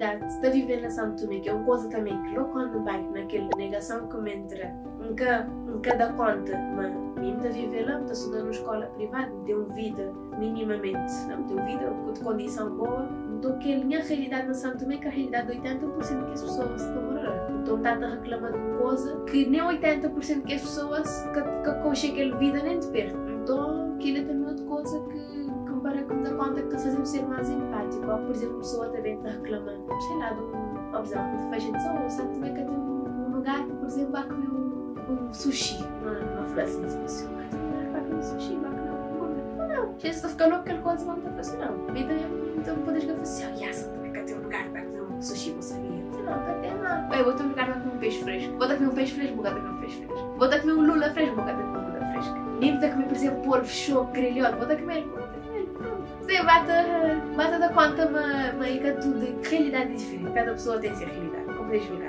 realidade ta vive na Santo Tomé, ki é un koza tanbê ki lógu kandu N bai na kel negason ki N entra, N ka N ka da konta ma mi N ta vive la, N ta studa nun skóla privadu, N ten un vida minimamenti, N ten un vida ku kondison boa. Nton kel nha realidade na Santo Tomé ka realidade di 80 pur sentu di kes pesoas ki ta mora la. Nton N ta ta reklama di un koza ki nen 80 pur sentu di kes pesoas ka ka konxe kel vida nen di pertu. Nton kila tanbe otu koza ki ki N para ki N da konta ki ta faze-m ser más empátiku. Ó pur izénplu un pesoa ta ben ta reklama, sei la, di un, ó pur izénplu, N ta fla jenti, oh Santo Tomé ka ten un lugar pa pur izénplu ba kume un sushi. N fla asin, si fla, ka ten un lugar pa ba kume sushi, ba kume un hambúrger. Nau, nau, jenti ta fika loku kel koza, ma N ta fla si, nau, mi tanbe N ta pode fla si, oh ya, Santo Tomé ka ten un lugar pa ba kume un sushi, bu sabia? Si nau, ka ten, ma oi, bo ten un lugar pa ba kume un pexi fresku, bo ta kume un pexi fresku, bo ka ta kume un pexi fresku, bo ta kume un lula fresku, bo ka ta kume un lula fresku, nin bu ta kume, pur izénplu, polvo xoku grilhódu, bo ta kume-l, bo ka ta kume-l, prontu. Você ba ta ba ta da konta ma ma i ka tudu, realidadi é diferenti, kada pesoa ten se realidadi, ka bu pode julga.